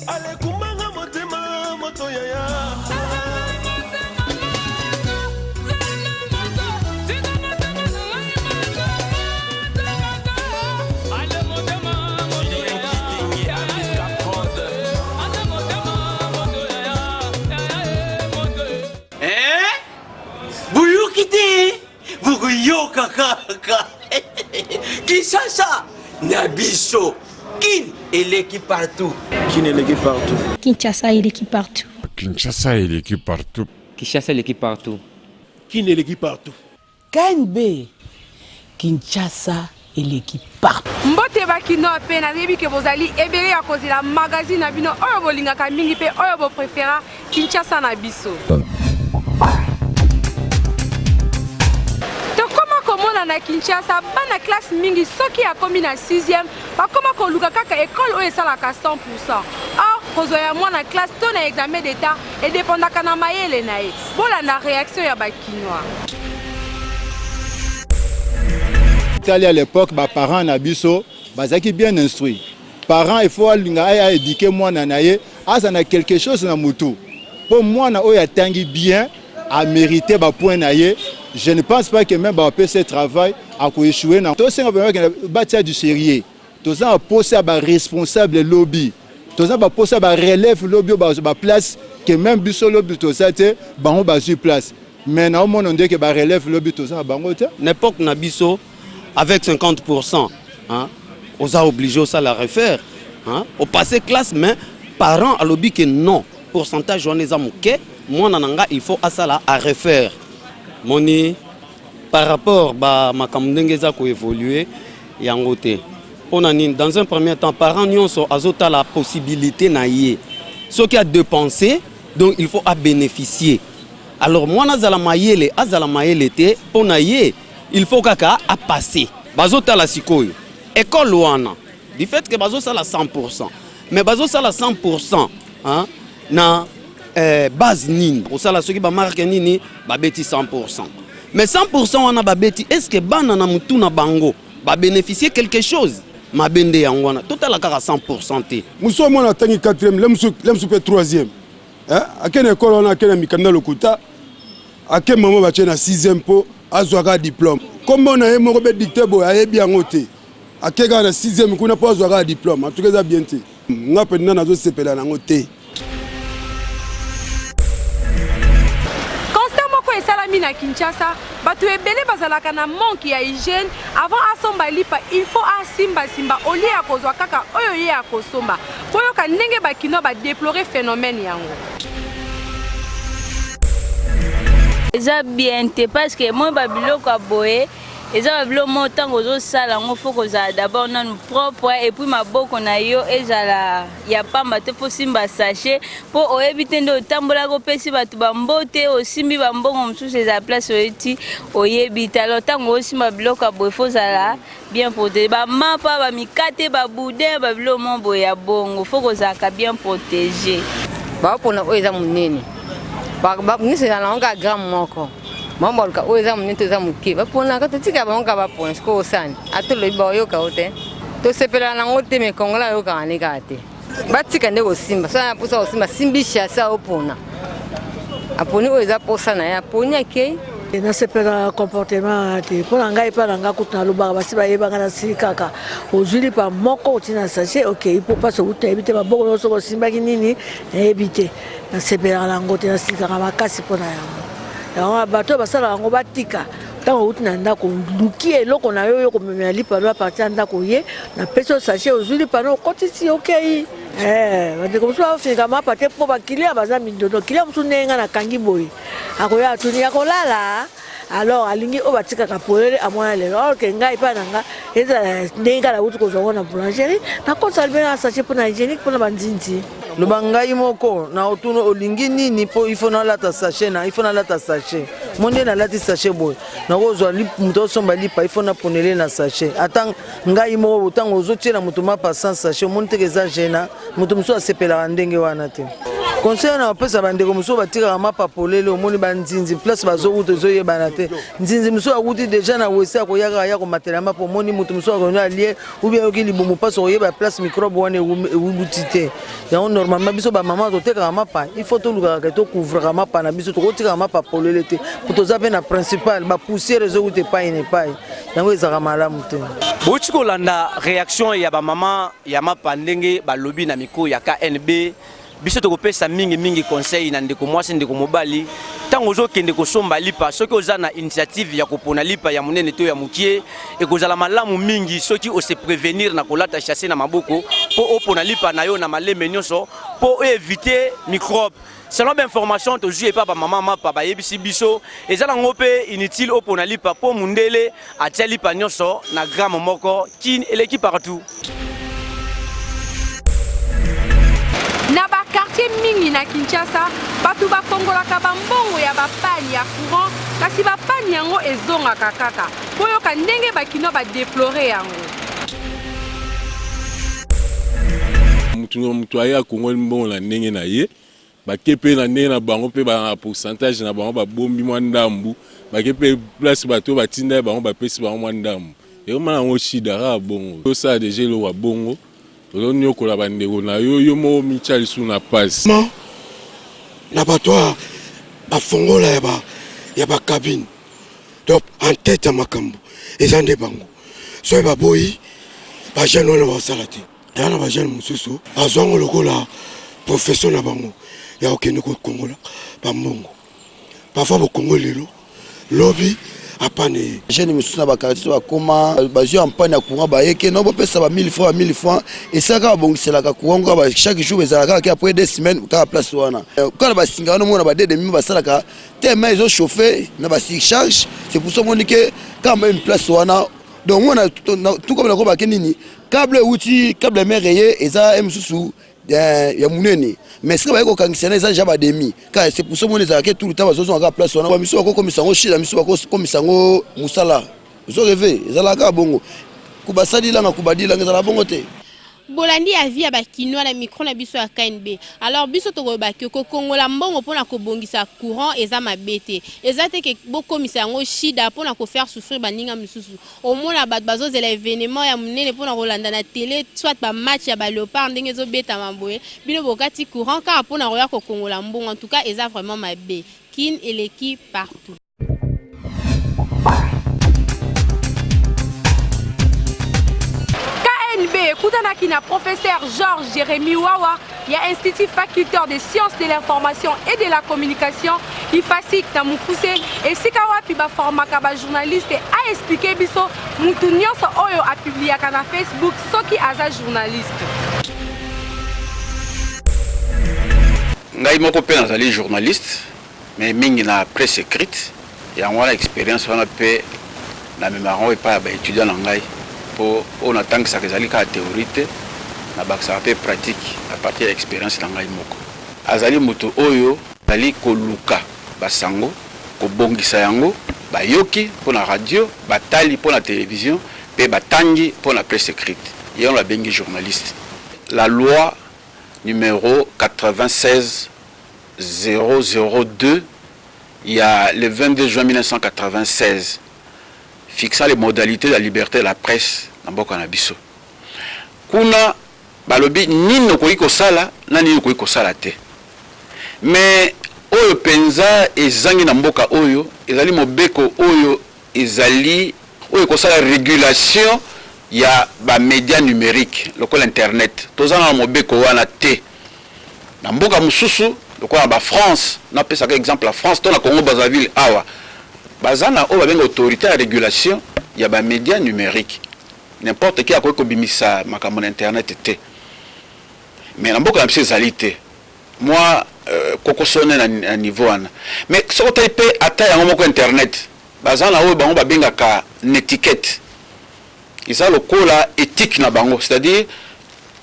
Alekumbanga motema moto yaya. Eh? Boyoki te bokoyoka kaka Kinshasa na biso Kin eleki partout. Kin eleki partout. Kinshasa eleki partout. Kinshasa eleki partout. Kinshasa eleki partout. Kin eleki partout. KNB Kinshasa eleki partout. Mbote ba kinois pe nayebi ke bozali ebele ya kozela magazine na bino oyo bolingaka mingi pe oyo bo prefera Kinshasa na biso. Tokoma komona na Kinshasa bana classe mingi soki akomi na 6e bakoma koluka kaka ekole oyo esalaka 100%. Or kozwa ya mwana classe to na examen d'etat edependaka na mayele na ye. Bolanda reaction ya ba kinois. Tali à l'époque ba parents na biso bazalaki bien instruit. Parents il faut alinga aya éduquer mwana na ye aza na quelque chose na mutu po mwana oyo atangi bien a mérité ba points na ye. Je ne pense pas que même ba pesa travail ako échouer na tosenga vraiment batia du sérieux. Toza na posa ya ba responsable lobi, toza ba posa ya ba relève lobi oyo bazwa ba place que meme biso lobi toza te bango bazui place mais na omona nde que ba relève lobi toza na bango te. Na epoque na biso avec 50 pourcent hein, oza oblige osala refaire hein, o passer classe mais parent alobi que non pourcentage wana eza moke mwana na nga il faut asala a refaire moni par rapport ba makambo ndenge eza ko évoluer yango te mpo na nini dans un premier temps parent nyonso azotala possibilité na ye soki a dépenser donc il faut a bénéficier alors mwana azala mayele azala mayele te mpo na ye il faut kaka a passer bazotala sikoyo école wana du fait que bazosala 100 mais bazosala 100 hein, na eh, base nini kosala soki bamarke nini babeti 100 mais 100 wana babeti est ce que bana na mutu na bango babénéficie quelque chose mabe nde yango wana totala kaka 100 te mosusu omona atangi 4e le mosusu mpe 3e ake na ekolo wana ake na mikanda lokuta ake mama batie na 6e mpo azwa kaka diplome nkombo na ye moko be dicte boye ayebi yango te ake kaka na 6e kuna mpo azwa kaka diplome en tout cas eza bien te nga mpenza nazosepela nango te Constat moko esalami na Kinshasa, bato ebele bazalaka na manque ya hygiène, avant asomba lipa il faut asimba simba au lieu ya kozwa kaka oyo ye akosomba. Boyoka ndenge ba kinois ba deplorer phenomène yango. Eza bien te parce que moi ba biloko ya boye eza ba biloko moko ntango ozosala yango fo kozala d'abord nanu propre et puis maboko na yo ezala ya pamba te fo simba sachet mpo oyebi te nde otambolaka opesi bato bambote osimbi bambongo mosusu ezala place oyeti oyebi te alors ntango osimba biloko ya boye fo ozala bien protege bamapa bamikate baboudin babiloko moko boye ya bongo fo kozalaka bien protege baopona oyo eza monene nyonso ezala nango kaka gramme moko bango baluka oyo eza monene to eza moke baponaka totika bango kaka bapona sikoyo osani ata olobi baoyoka yo te tosepelaka nango te me kongola ayokaka nde kaka te batika nde kosimba soki na mposa kosimba simbi chase aopona aponi oyo eza mposa na ye aponi akei nasepelaka comportement wana te mpo na ngai epai na ngai kutu nalobaka basi bayebanga nasili kaka ozwi lipa moko oti na sachet okei mpo mpasi outi nayebi te maboko nyonso osimbaki nini nayebi te nasepelaka na yango te nasilikaka makasi mpo na yango yango bato oyo basalaka yango batika ntango outi na ndako oluki eloko na yo oyo komemela lipano aparti ya ndako ye napesi yo sachet ozwi lipano okotisi okei eh, bandeko mosusu bafinika mapa te mpo bakilia baza mindondo kilia mosusu ndenge ngai nakangi boye akoya atuni ya kolala alors alingi oyo batikaka polele amona lelo or ke ngai epai na nga ezala ndenge ngai nauti kozwa ngo na boulangerie nakotisa libe na sachet mpo na hygiénique mpo na banzinzi loba ngai moko na otuna olingi nini mpo ifo nalata sachet na ifo nalata sachet mo nde nalati sachet boye nakozwa moto osomba lipa ifo naponele na sachet ata ngai moko ntango ozotiela moto mapa sans sachet omoni teke eza gena moto mosusu asepelaka ndenge wana te. Conseil na bapesa bandeko mosusu batikaka mapa polele, omoni banzinzi place bazowuta ezoyebana te. Nzinzi mosusu awuti deja na wese, akoya kaka ya komatela mapa, omoni moto mosusu akono alie ubia ayoki libumu mpasi, okoyeba place microbe wana ewuti te. Yango normalement biso bamama totekaka mapa, il faut tolukaka ke tokouvraka mapa na biso, tokotikaka mapa polele te, po toza mpe na principal bapoussière ezowuta epai na epai, yango ezalaka malamu te. Bouti kolanda réaction ya bamama ya mapa ndenge balobi na micro ya KNB. Biso tokopesa mingi mingi conseil na ndeko mwasi, ndeko mobali, ntango ozokende kosomba lipa, soki oza na initiative ya kopona lipa ya monene to ya mokie, ekozala malamu mingi soki ose prévenir na kolata chasse na maboko mpo opona lipa na yo na malembe nyonso mpo oevite microbe. Selon bainformation tozwi epa bamama mapa, bayebisi biso eza nango mpe inutile opona lipa mpo mundele atia lipa nyonso na gramme moko. Kin eleki partout. Na bakartier mingi na Kinshasa, bato bakongolaka bambongo ya bapane ya courant, kasi bapane yango ezongaka kaka. Boyoka ndenge bakinois badeplore yango. Mutu na mutu aye akongoli mbongo na ndenge na ye, bake mpe na ndenge na bango mpe na pourcentage na bango babombi mwa ndambu, bake mpe place bato batinda ye bango bapesi bango mwa ndambu. Ekoma nango shida kaka bongo. Osala deja eloko ya bongo, ozoniokola bandeko na yo, yo moko omitya lisusu na pasi. Na bato oyo bafongola ya ba ya ba cabine, donc en tête ya makambo eza nde bango. Soki baboyi, ba jeune wana basala te. Eza na ba jeune mosusu bazwa yango lokola profession na bango ya kokende kokongola bambongo. Parfois bokongoli lelo, lobi apane ye. Jeune mosusu na bakartier bakoma bazwi en panne ya courant, bayeke no bopesa ba 1000 francs, ba 1000 francs esaka babongiselaka courant kaka chaque jour, ezalaka kaka après 2 semaines kaka place wana, kaka na basinga wana omona ba demi basalaka tellement ezochauffe na basurcharge. C'est pour ça omoni ke kaka même place wana. Donc mona tout comme nakobake nini, câble euti câble mare ye eza ye mosusu ya monene, mais sika baye kokangisa na eza deja bademi kaka. C'est pour ça omoni ezalaka tout le temps bazozonga kaka place wana. Bamisu bakokomisa yango shila, misu bakokomisa yango mosala, ozo reve ezalaka kaka bongo, kubasalilanga kubadilanga ezalaka bongo te. Bolandi avis ya ba kinois na micro na biso ya KNB. Alors biso tokoloba que kokongola mbongo pona kobongisa courant eza mabe te. Eza te que bokomisa yango shida pona ko faire souffrir baninga misusu. Omona bato bazozela evenement ya monene pona kolanda na tele soit ba match ya ba leopards ndenge ezobetama boye, bino bokati courant kaka pona koya kokongola mbongo. En tout cas eza vraiment mabe. Kin eleki partout. KNB ekutanaki na professeur Georges Jérémy Wawa ya Institut Faculté des sciences de l'information et de la communication IFASIC na mokuse, esika wapi baformaka bajournaliste. Aexplike biso mutu nyonso oyo apubliaka na Facebook soki aza journaliste. Ngai moko mpe nazali journaliste, mais mingi na presse écrite. Yango wana experience wana mpe namemaka yango epai ya baétudiant na ngai, mpo oyo natangisaka ezali kaka théorie te, nabakisaka mpe pratique à partir ya experience na ngai moko. Azali moto oyo azali koluka basango, kobongisa yango, bayoki mpo na radio, batali mpo na télévision mpe batangi mpo na presse écrite. Ye wana babengi journaliste. La loi numéro 96 002 ya le 22 juin 1996 fixant les modalités de la liberté de la presse na mboka na biso, kuna balobi nini okoki kosala na nini okoki kosala te. Mais oyo mpenza ezangi na mboka oyo ezali mobeko oyo ezali oyo ekosala régulation ya bamédia numérique lokola internet. Toza na mobeko wana te. Na mboka mosusu lokola na bafrance, napesaka exemple ya France to na Congo Brazzaville awa, baza na oyo babenga autorité ya régulation ya bamédia numérique. N'importe qui akoki kobimisa makambo na internet te, mais na mboka na biso ezali te mwa kokosone na niveau wana. Mais soki otali mpe ata yango moko internet, baza na oyo bango babengaka netiquette, eza lokola éthique na bango, c'est-à-dire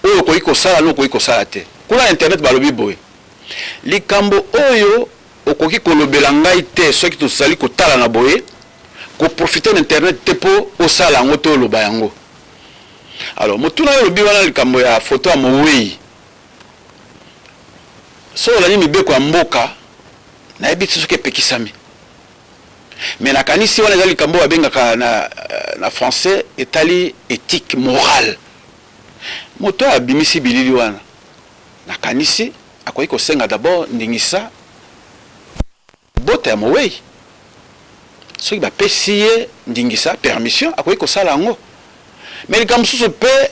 oyo okoki kosala na okoki kosala te. Kuna na internet balobi boye: likambo oyo okoki kolobela ngai te soki tozali kotala na boye, koprofite na internet te mpo osala yango to oloba yango. Alors motuna oyo olobi wana, likambo ya foto ya mowei. Soki olandi mibeko ya mboka, nayebi te soki epekisami. Mais nakanisi wana eza likambo oyo babengaka na, na français etali ethique morale. Moto oyo abimisi bilili wana, nakanisi akoki kosenga d'abord ndingisa libota ya mowei. Soki bapesi ye ndingisa, permission, akoki kosala yango. Mais likambo mosusu mpe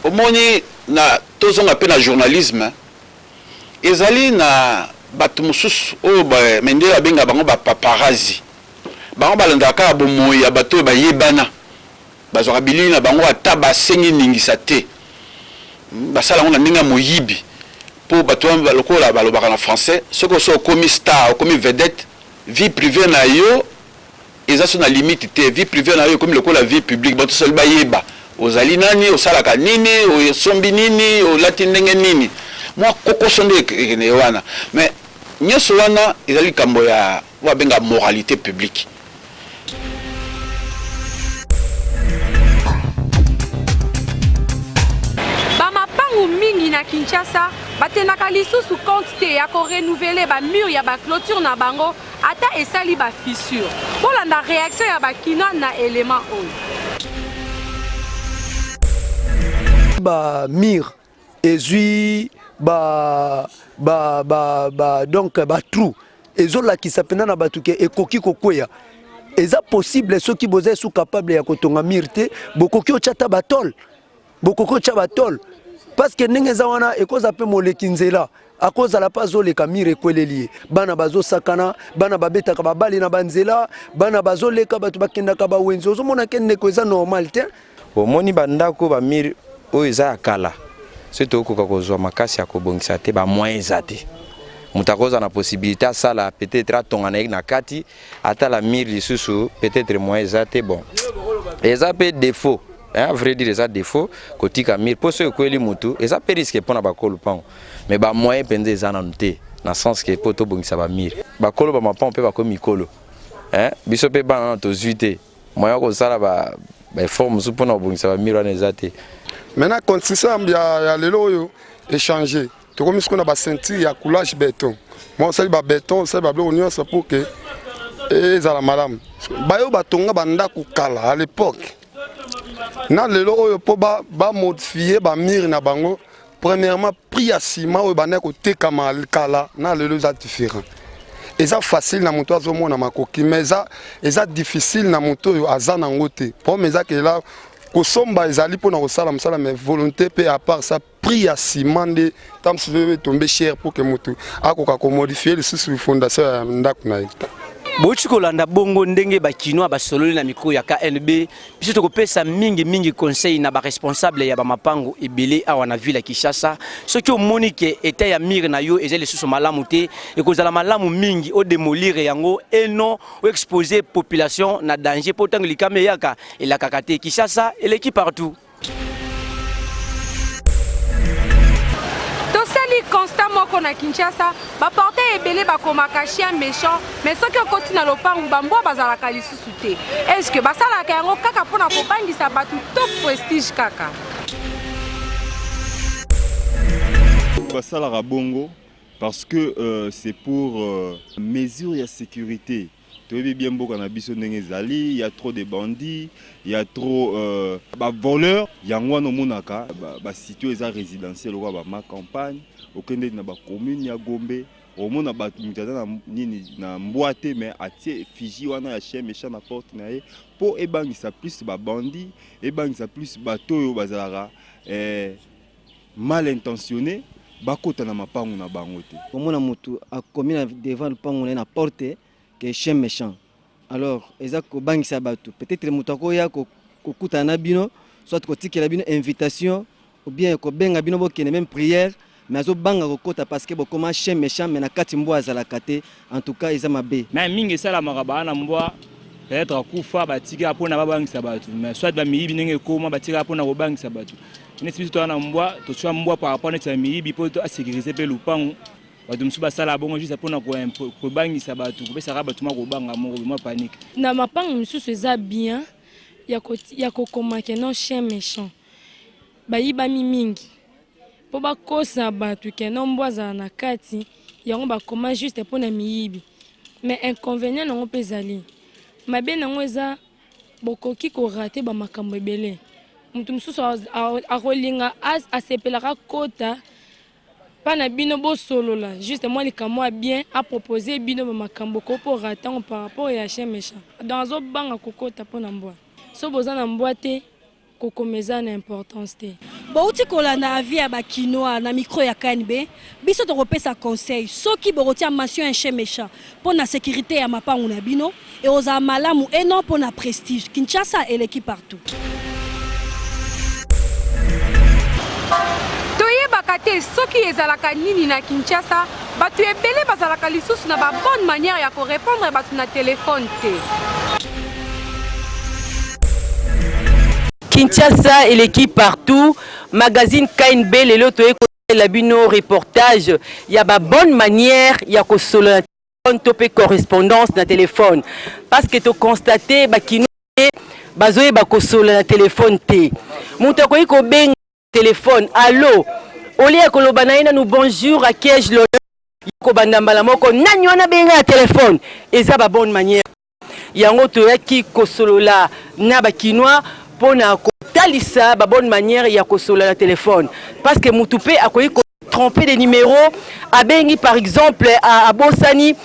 omoni na tozonga mpe na journalisme, ezali na bato mosusu oyo ba mindele babenga bango ba paparazzi. Bango balandaka kaka bomoi ya bato oyo bayebana, bazwaka bilili na bango ata basengi ndingisa te. Basala yango na ndenge ya moyibi mpo bato wana lokola balobaka na français, soki osi okomi star, okomi vedette, vie privee na yo eza so na limite te, vie privee na yo ekomi lokola vie publique, bato sali bayeba ozali nani, osalaka nini, osombi nini, olati ndenge nini, mwa kokoso nde ekende wana. Mais nyonso wana ezali likambo ya oyo babenga moralité publique. Ba mapangu mingi na Kinshasa batendaka lisusu compte te ya ko renouveler ba murs ya ba clôtures na bango ata esali ba fissures. Bolanda reaction ya ba kinois na element oyo. Ba murs ezui ba ba ba ba donc ba trou ezolakisa mpenza na bato ke ekoki kokweya. Eza possible soki boza esu capable ya kotonga mur te, bokoki otya ata batole, bokoki otya batole parce que ndenge eza wana ekoza mpe moleki nzela akozala mpe azoleka mire ekweleli ye. Bana bazosakana, bana babetaka babale na banzela, bana bazoleka, bato bakendaka bawenze, ozomona ke ndeko eza normal te. Omoni ba ndako ba mur oyo eza ya kala soki tokokoka kozwa makasi ya kobongisa te ba moyen eza te moto akozala na possibilité asala peut-être atonga na ye na kati atala mur lisusu peut-être moyen eza te bon eza mpe défaut hein, vrai dire eza défaut kotika mur mpo soki ekweli motu eza mpe risque mpo na bakolo lupango mais ba moyen mpenza eza nanu te na sens ke mpo tobongisa ba mur bakolo ba mapango mpe bakomi mikolo hein, biso mpe bana nano tozwi te Moyen ya kosala ba ba effort mosusu mpona kobongisa ba mur wana eza te. Maintenant construction ya, ya lelo oyo echanger, tokomi sikoyo na ba ceinture ya coulage beton. Mwa osali ba beton, osali ba biloko nyonso pour que ezala malamu. Bayo batonga ba ndako kala à l'époque na lelo oyo mpo ba, ba modifier ba mur na bango, premièrement prix ya ciment oyo bandaki kotekama kala na lelo eza différent. Eza facile na moto azomona makoki mais eza, eza difficile na moto oyo aza nango te. Problème eza ke la kosomba ezali mpona kosala mosala mais volonté mpe à part ça prix ya ciment nde ntango mosusu etombe cher pour que moto akoka komodifie lisusu fondation ya ndako na ye. Bouti kolanda bongo ndenge ba kinois basololi na micro ya KNB. Biso tokopesa mingi mingi conseil na ba responsable ya ba mapango ebele awa na ville ya Kinshasa. Soki omoni ke etat ya mur na yo eza lisusu malamu te, ekozala malamu mingi o demolir yango et non o exposer population na danger po tango likama eyaka elakaka te. Kinshasa eleki partout. Tosali constat moko na Kinshasa, ba portail ebele bakomaka chien méchant, mais soki okoti na lopangu ba mbwa bazalaka lisusu te. Est-ce que basalaka yango kaka pona kobangisa bato to prestige kaka? Basalaka bongo parce que euh, c'est pour euh, mesure ya sécurité. Toyebi bien mboka na biso ndenge ezali, ya trop de bandits, ya trop euh, ba voleurs. Yango wana omonaka ba, ba cité oyo eza résidentiel lokola ba ma campagne, okende na ba commune ya Gombe, omona bato moto aza na nini na mbwa te mais atie effigie wana ya chien méchant na porte na ye mpo ebangisa plus ba bandits, ebangisa plus bato oyo bazalaka eh, mal intentionne bakota na mapangu na bango te. Komona mutu akomi na devant lupangu na ye na porte que chien mechant alors eza kobangisa batu peut etre mutu akoya kokutana na bino soit kotikela bino invitation ou bien kobenga bino bokende meme prière mais azobanga kokota parce que bokoma chien mechant mais na kati mbwa azalaka te en tout cas eza mabe. Mais mingi esalamaka baa na mbwa peut-être akufa batika pona babangisa batu mais soit ba miyibi ndenge ekoma batika pona kobangisa batu neti biso toza na mbwa totia mbwa par rapport neti ya miyibi po a sécuriser pe lupangu bato mosusu basala bongo juste pona kobangisa bato kopesaka bato mwa kobanga moko mwa panique. Na mapangu misusu eza bien ya kokoma que non chien mechant bayibami mingi. mpo bakosa bato ke no mbwa azala na kati yango bakoma juste mpo na miyibi. Mais inconvenient nango mpe ezali mabe nango eza bokoki ko rater ba makambo ebele. Moto mosusu akolinga asepelaka akota pa na bino bosolola juste mwa likambo ya bien a proposer bino ba makambo ko po rater yango par rapport ya chien mechant. Donc azobanga kokota mpo na mbwa. Soki boza na mbwa te Kokoma eza na importance te. Bowuti kolanda avis ya ba kinois na micro ya KNB, biso tokopesa conseil soki bokotia mention ya chien mechant pona securite ya mapangu na bino ekozala malamu et non pona prestige. Kinshasa eleki partout. Toyebaka te soki ezalaka nini na Kinshasa, batu ebele bazalaka lisusu na ba bonne manière ya ko repondre batu na telephone te. Kinshasa eleki partout, magazine KNB lelo toye kosalela bino reportage ya ba bonne manière ya kosolola na telephone to pe correspondance na telephone parce que to constate ba kinois bazoyeba kosolola na telephone te. Moto akoki kobenga telephone allo olie ya koloba na ye nanu bonjour à qui ai-je l'honneur kobanda mbala moko nani wana benga na telephone eza ba bonne manière. Yango toyaki kosolola na ba kinois pona kotalisa ba bonne manière ya kosolola na telephone parce que mutu pe akoki ko tromper de numero abengi par exemple abosani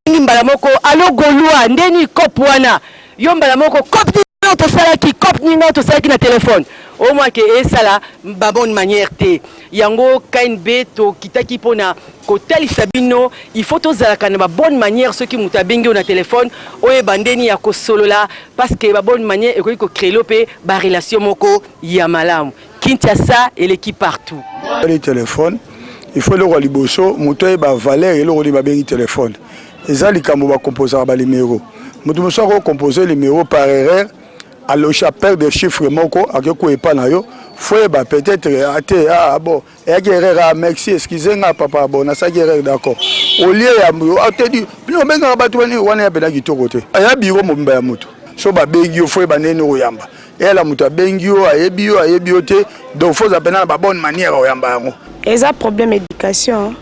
abengi mbala moko allo gaulois nde nini cop wana yo mbala moko cop nini tosalaki cop nini tosalaki na telephone omwa ke esala ba bonne manière te. Yango KNB tokitaki pona kotalisa bino il faut tozalaka na ba bonne manière soki moto abengi yo na telephone oyeba ndeni ya kosolola parce que ba bonne manière ekoki ko créer yo pe ba relation moko ya malamu. Kinshasa eleki partout. Le téléphone il faut eloko ya liboso moto ayeba valeur eloko nini babengi téléphone eza likambo bakomposaka banimero moto mosusu akokompose numero par erreur Alosha perdre chiffre moko ake ko epa na yo faut yeba peut-être ah, te ah bon eyaki erreur ah merci excusez nga papa bon nasalaki erreur d'accord au lieu ya ah, te di bino obengaka bato bani wana ya pena kitoko te aya biro mobimba ya moto so babengi yo faut yeba ndenge okoyamba eyala moto abengi yo ayebi yo ayebi yo te donc faut oza pena na ba bonne manière oyamba yango eza problème éducation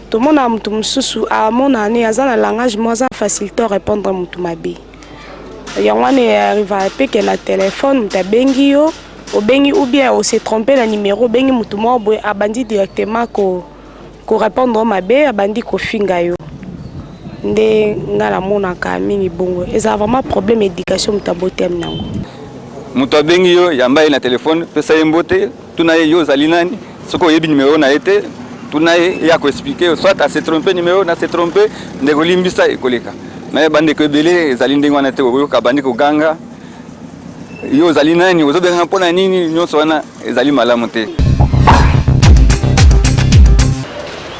tomonaka moto mosusu amona ne aza na langage mo aza na facilité répondre moto mabe yango wana earrivaka mpe ke na telefone moto abengi yo obengi ou bien ose trompe na numero obengi moto moko boye abandi directement ko korepondre yo mabe abandi kofinga yo nde ngai namonaka mingi bongo ezala vraiment problème éducation moto abotami nango moto abengi yo yamba ye na telefone pesa ye mbote tuna ye yo ozali nani soki oyebi numero na ye te tuna ye ye akoexplike soit ase trompe numero na se trompe ndeko limbisa ekoleka me bandeko ebele ezali ndenge wana te okoyoka bandi koganga yo ozali nani ozobenganga mpo na nini nyonso wana ezali malamu te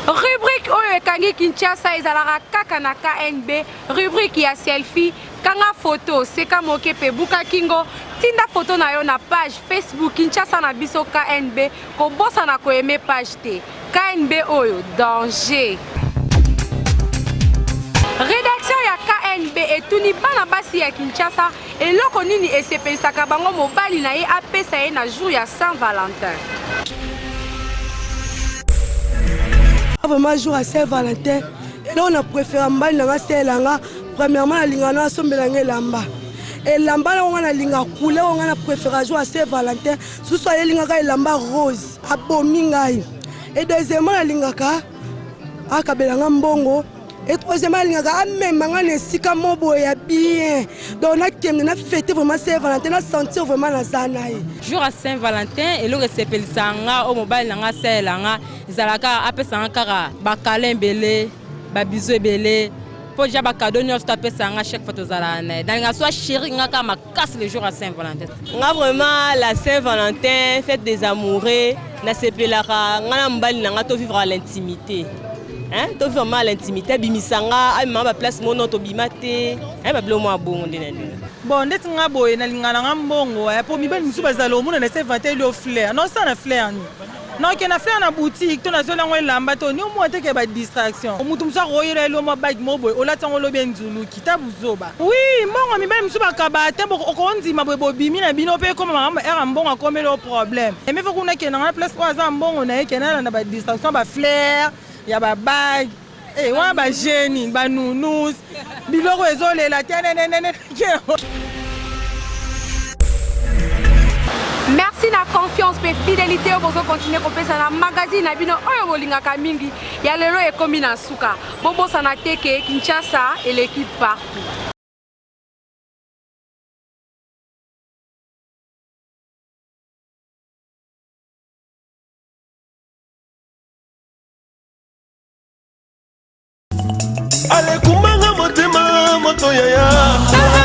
Rubrique oyo ekangi Kinshasa ezalaka kaka na KNB, rubrique ya selfie Kanga photo, seka moke pe buka kingo, tinda photo na yo na page Facebook Kinshasa na biso KNB, kobosana ko aimer page te. KNB oyo danger. Redaction ya KNB etuni bana basi ya Kinshasa eloko nini esepelisaka bango mobali na ye apesa ye na jour ya Saint Valentin. Vraiment jour ya Saint Valentin eloko na prefera mobali na nga asalela nga Premièrement nalingaka na asombela nga elamba elamba na nga nalinga couleur oyo nga na préféra jour ya Saint Valentin susu ayelingaka elamba rose abomi ngai et deuxièmement nalingaka akabela nga mbongo et troisièmement alingaka amema nga na esika mo boye ya bien donc nakende na fete vraiment Saint Valentin na sentir vraiment naza na ye jour ya Saint Valentin eloko esepelisaka nga oyo mobali na nga asalela nga ezalaka apesa nga kaka bakala ebele babizu ebele Po dejà ba cadeau nionso to apesa nga chaque fois tozalaka na ye. Nalinga soit chéri nga kaka makasi le jour ya Saint Valentin. Nga vraiment la Saint Valentin fête des amoureux nasepelaka nga na mobali na nga to vivre à l'intimité. Hein, to vivre vraiment à l'intimité abimisa nga amema ba place moko non tobima te hein, ba biloko mwa bongo nde nalinga. Bon ndeti nga boye nalinga na nga mbongo eh, po mibali mosusu bazala omona na Saint Valentin elio fleur na osala na fleur nini? Naokende na fleur na boutique to nazweli yango elamba to ni omona te ke ba distraction. Mutu mosusu akoyela yo mwa bague moko boye olati yango lobi enzuluki ta buzoba. Oui mbongo mibali mosusu bakabaka te okondima boye bobimi na bino pe ekoma makambo heure ya mbongo akomeli yo problème. Mieux vaut kuna kende na place oyo aza na mbongo na ye kende alanda ba distraction ba fleur ya ba bague eh wana ba genie ba nounous biloko ezolela tenenenene. Merci na confiance pe fidélité oyo bozo continuer kopesa na magazine na bino oyo bolingaka mingi ya lelo ekomi na suka. Bobosana te ke Kinshasa eleki partout. Alekumanga motema moto yaya.